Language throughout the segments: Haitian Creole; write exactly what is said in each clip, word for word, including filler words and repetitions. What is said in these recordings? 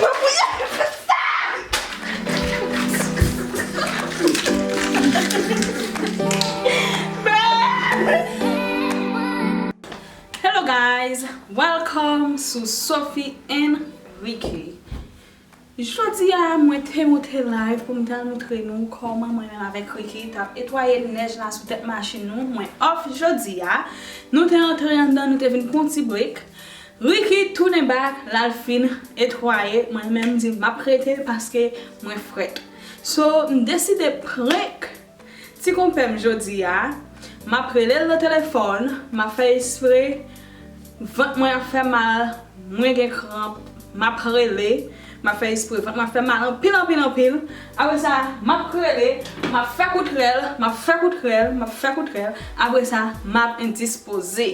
Hello guys, welcome sou Sophie and Ricky. Jodi a mwen te monte live pou m t al montre nou kòman mwen menm avèk Ricky t ap etwaye nèj la sou tèt machin nou. Mwen off jodi a. Nou te antre anndan, nou te vin pran yon ti break. Ricky tounen back, l al fin etwaye. Mwen menm m di m ap rete paske mwen frèt. So, m deside prank ti konpè m jodi a. M ap rele l nan telefòn, m ap fè espre vant mwen ap fè mal, mwen gen kranp, m ap rele, m ap fè espre vant mwen ap fè mal anpil, anpil, anpil. Apre sa, m ap rele, m ap fè kout rèl, m ap fè kout rèl, m ap fè kout rèl. Apre sa, m ap endispoze.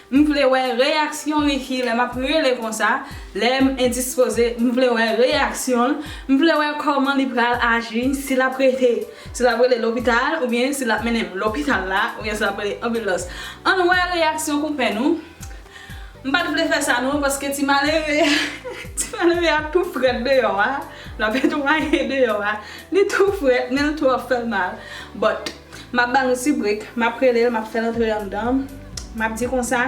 M vle wè reyaksyon Ricky lè m ap rele konsa, lè m endispoze, m vle wè reyaksyon l, m vle wè kòman li pral aji, si l ap rete, si l ap rele lopital, oubyen si l ap mennen m lopital la, oubyen si l ap rele anbilans. Ann wè reyaksyon konpè nou. M pa t vle fè sa non, paske ti malere, ti malere a tou frèt deyò a, l ap etwaye deyò a, li tou frèt, men l tou ap fè l mal. But, m ap ba nou ti break, m ap rele l, m ap fè l antre anndan. M ap di konsa,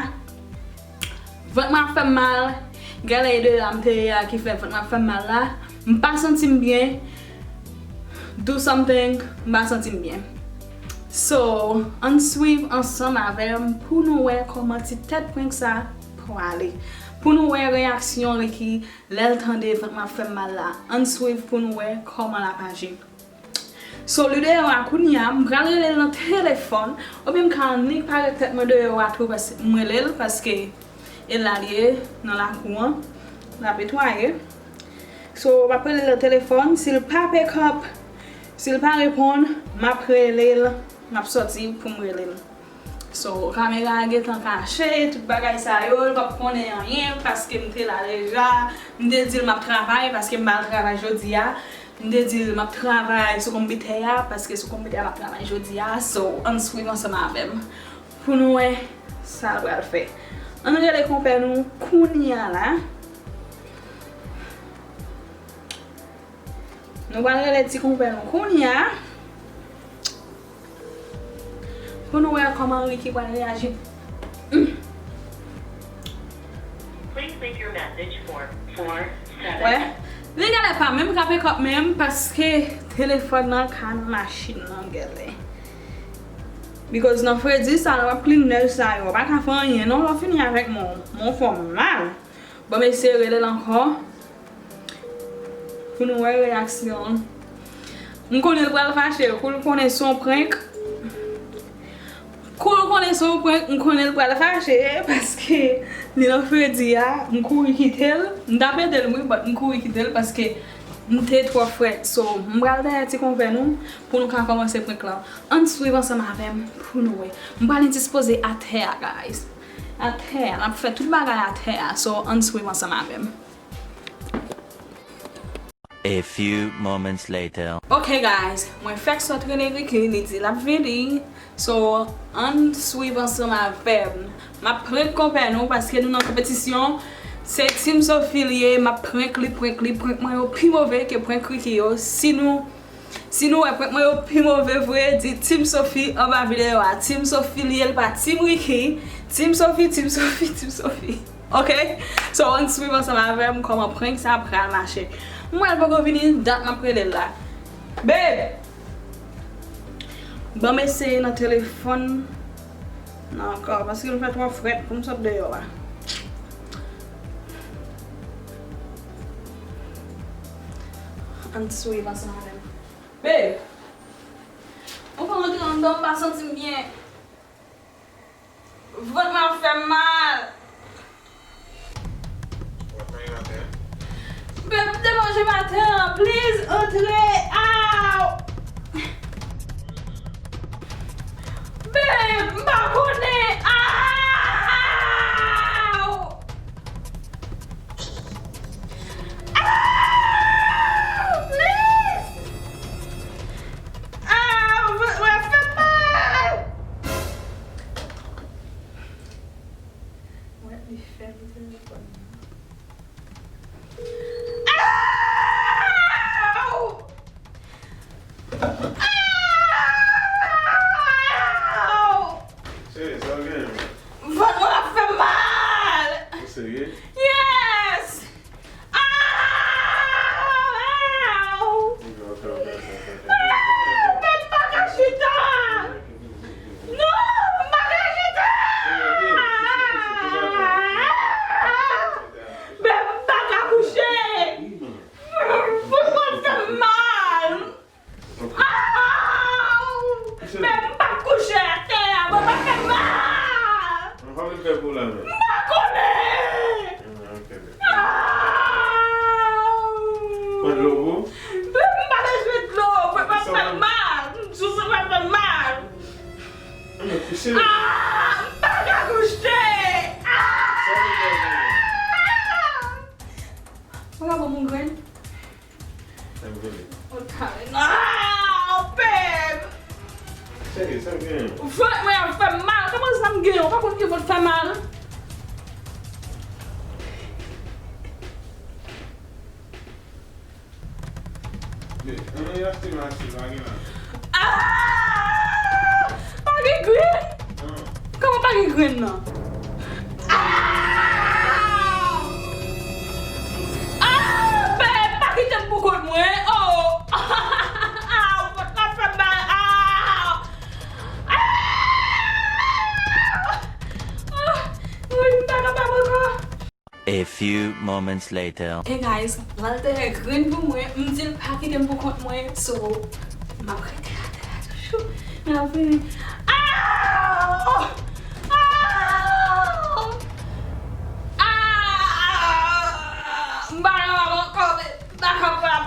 vant mwen ap fè m mal, genlè e deyò a m te ye a ki fè vant mwen ap fè m mal la. M pa santi m byen. Do something, m pa santi m byen. So, ann swiv ansanm avè m pou nou wè kòman ti tèt prank sa prale. Pou nou wè reyaksyon Ricky lè l tande vant mwen ap fè m mal la. Ann swiv pou nou wè kòman l ap aji. So, li deyò a kounye a, m pral rele l nan telefòn, oubyen m ka annik parèt tèt mwen deyò a tou, paske m rele l, paske e la l ye, nan lakou an, l ap netwaye. So, m ap rele l nan telefòn, si l pa pick up, si l pa reponn, m ap rele l, m ap sòti pou m rele l. So, kamera a gentan kache, tout bagay sa yo, l p ap konnen anyen, paske m te la deja. M te di l m ap travay, paske m pa al travay jodi a. M te di l m ap travay sou konpitè a, paske sou konpitè a m ap travay jodi a. So, ann swiv ansanm avè m pou nou wè sa l pral fè. Ann rele konpè nou kounye a la. Nou pral rele ti konpè nou kounye a. Pou nou wè kòman Ricky pral reyaji. Please leave your message for four seven. Wè, li genlè pa menm ka pick up menm, paske telefòn nan ka nan machin nan genlè. Because nan fredi sa, lè w ap clean nèj sa yo, w pa ka fè anyen non, lè w fini avèk mwen, mwen fè w mal. Bon, m eseye rele l ankò. Pou nou wè reyaksyon l. M konnen l pral fache, kou l konnen se yon prank. Kou l konnen se yon prank, m konnen l pral fache, paske li nan fredi a, m kouri kite l. M t ap ede l, wi, but m kouri kite l paske m te twò frèt. So, m pral dèyè ti konpè nou pou nou ka kòmanse prank lan. Ann swiv ansanm avè m pou nou wè. M pral endispoze atè a, guys. Atè a, n ap fè tout bagay atè a. So, ann swiv ansanm avè m. A few moments later. Ok guys, mwen fèk sot rele Ricky, li di l ap vini. So, ann swiv ansanm avè m. M ap prank konpè nou paske nou nan konpetisyon. Se Team Sophie li ye, m ap prank li, prank li, prank mwen yo pi move ke prank Ricky yo. Si nou, si nou wè prank mwen yo pi move vre, di Team Sophie anba videyo a. Team Sophie li ye, l pa Team Ricky. Team Sophie, Team Sophie, Team Sophie. Ok? So, ann swiv ansanm avè m kòman prank sa pral mache. Mwen poko vini, dat m ap rele l la. Babe! Ban m eseye nan telefòn nan ankò, paske m fè twò frèt pou m sot deyò a. Ann swiv ansanm avè m. Babe! Ou pa antre anndan, m pa santi m byen. Vant mwen ap fè m mal. Babe, m te manje maten an, please, antre. Aw! Babe, m pa konnen. Aw! Aw! Please! Aw! Vant mwen ap fè m mal. Mwen li fè m telefòn nan. Ah! Pran dlo pou ou? Bebe, m pa bezwen dlo. Bebe, m ap fè mal. M di w, bebe, m ap fè mal. Ann kouche. Ah, m pa ka kouche. Ah! Sa w vle fè? Ou ka ban m yon grenn? Sa m vle. Ou ka, ah, bebe. Cheri, sa m gen? Vant mwen ap fè m mal. Kòman sa m gen? Ou pa konn ki vant fè mal? Ann achte masin, pa gen la. Ah! Pa gen grenn? Non. Kòman pa gen grenn nan? Ah! Ah! Bebe, pa kite m pou kont mwen. Oh! Ah! Ou pa ka fè m mal. Ah! Ah! Ah! Wi, m pa kapab ankò. A few moments later. Hey guys, lal te gen grenn pou mwen, m di l pa kite m pou kont mwen, so, m ap rete atè la toujou. M ap vini. Ah! Ah! Ah! M pa kapab ankò, m pa kapab.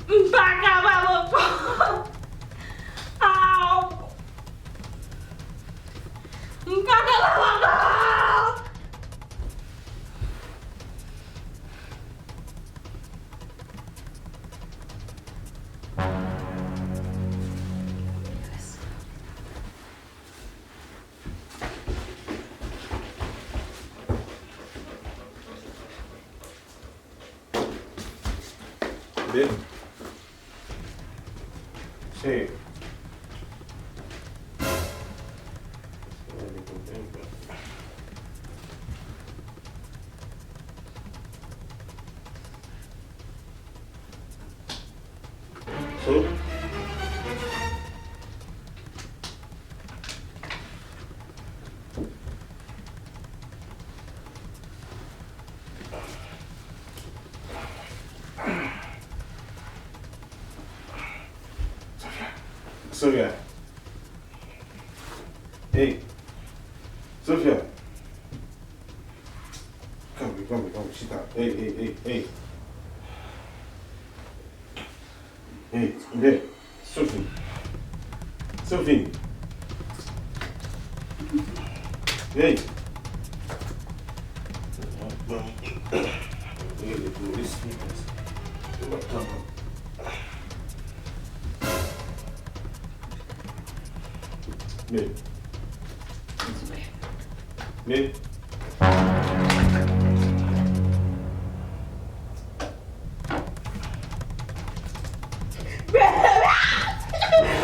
M pa kapab ankò. Ah! M pa kapab ankò. Babe. Cheri. So? Sofia. Sofia. Hey. Sofia. Kanpe, kanpe, kanpe, chita. Hey, hey, hey, hey. Hey, hey, Sophie. Sophie. Hey. Babe. Babe. Babe!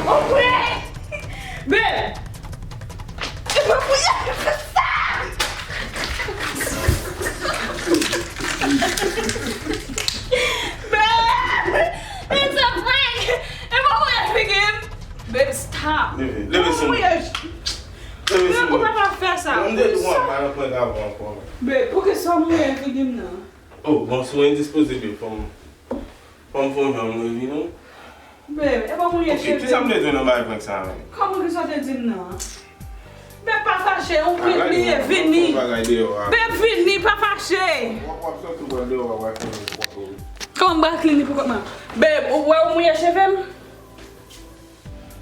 Ou prè! Babe! E pa pou y ap fè sa! Babe! It's a prank! E pa pou y ap figi m! Babe, stop! Leve, leve sou mwen. Leve sou mwen. Babe, ou pa ka fè sa. Mwen, m te di w ap pa nan prank avè w ankò. Babe, poukisa w mouye figi m nan? Oh, bon, si w endispoze, babe, fò m, fò m fè yon jan mwen vini, non? Babe, e pa mouye cheve m. Ok, kisa m te di w nan bagay prank sa a menm? Kòman, kisa w te di m nan? Babe, pa fache, yon prank li ye, vini. Babe, vini, pa fache. W ap, w ap sòti, w pral deyò, w ap wè kòman w ap wè. Kòman m pral clean li pou kont mwen? Babe, ou wè ou mouye cheve m?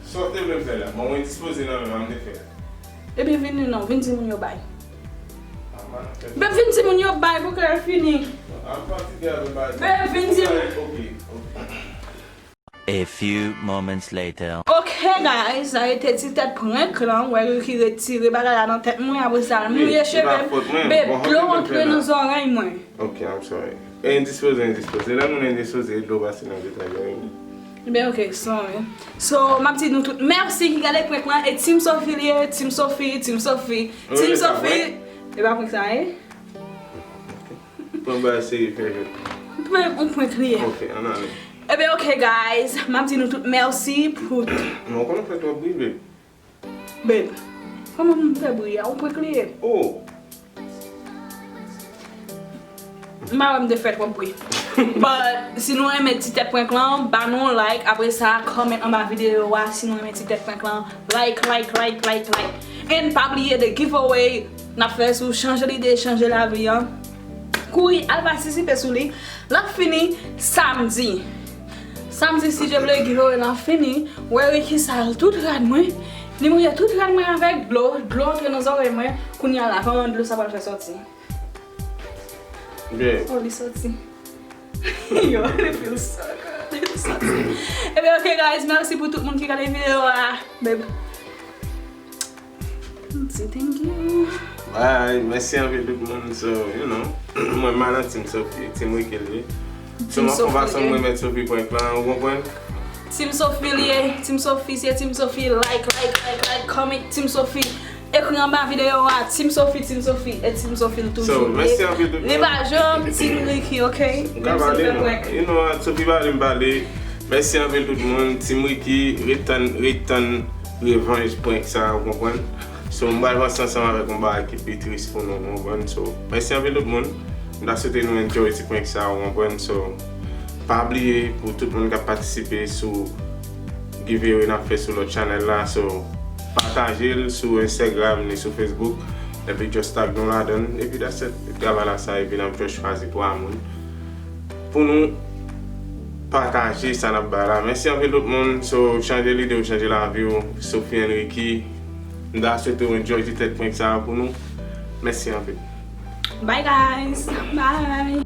Sa w te vle m fè la? Bon, mwen dispoze nan men m, m te fè. Ebyen, vin non, vin di moun yo bay. Babe, vin di moun yo bay pou ke l fini. Babe, vin di moun. Ok, ok. A few moments later. Ok, guys, sa rete ti tèt prank lan, m wè ki retire bagay la nan tèt mwen, apre sa, l mouye cheve m. Babe, dlo antre nan zòrèy mwen. Ok, I'm sorry. E endispoze, endispoze. Lè moun endispoze, dlo pase nan vitay yo, wi. Ebyen, ok, sorry. So, m ap di nou tout mèsi ki gade prank lan. E Team Sophie li ye, Team Sophie, Team Sophie, Team Sophie. E pa prank sa ye? Pran bagay serye, fè jwèt. Prank, yon prank li ye. Ok, ann ale. Ebyen, ok, guys, m ap di nou tout mèsi pou. Non, w konnen w fè twòp bri, babe. Babe, kòman m fè bri a? Ou prank li ye? Oh! M pa wè m te fè twòp bri. But, si nou renmen ti tèt prank lan, ba nou yon like. Apre sa, comment anba videyo a. Si nou renmen ti tèt prank lan, like, like, like, like, like. And pa bliye de giveaway n ap fè sou chanje lide, chanje lavi an. Kouri al patisipe sou li. L ap fini samdi. Samdi, si Dye vle, giveaway lan fini. Wè Ricky sal tout rad mwen. Li mouye tout rad mwen avèk dlo. Dlo antre nan zòrèy mwen. Kounye a la, kòman dlo sa pral fè sòti? Byen. Oh, li sòti. Yo, it feels so good. Li sòti. Ebyen, ok, guys, mèsi pou tout moun ki gade videyo a. Babe. Say thank you. Bye, mèsi anpil tout moun. So, you know, mwen m nan Team Sophie, Team Ricky li. So, m ap fè yon fason m remèt Sophie prank lan, ou konprann? Team Sophie li ye, Team Sophie, se Team Sophie, like, like, like, like, comment, Team Sophie. Ekri anba videyo a, Team Sophie, Team Sophie, e Team Sophie l toujou ye. So, mèsi anpil tout moun. Li pa janm Team Ricky, ok? Ou ka pale, non. You know what, Sophie pale, m pale. Mèsi anpil tout moun. Team Ricky, ret tann, ret tann revanj prank sa, ou konprann? So, m pral vanse ansanm avèk yon bagay ki pi tris pou nou, ou konprann? So, mèsi anpil tout moun. M ta swete nou enjoy ti prank sa, ou konprann? So, pa bliye pou tout moun k ap patisipe sou giveaway n ap fè sou lòt chanèl la. So, pataje l sou Instagram ni sou Facebook. Epi just tag nou ladan l. Epi that's it. Travay la sa, epi n ap just chwazi twa moun pou nou pataje sa n ap bay la. Mèsi anpil tout moun. So, chanje lide w, chanje lavi w. Sophie and Ricky, m ta swete w enjoy ti tèt prank sa a pou nou. Mèsi anpil. Bye, guys. Bye.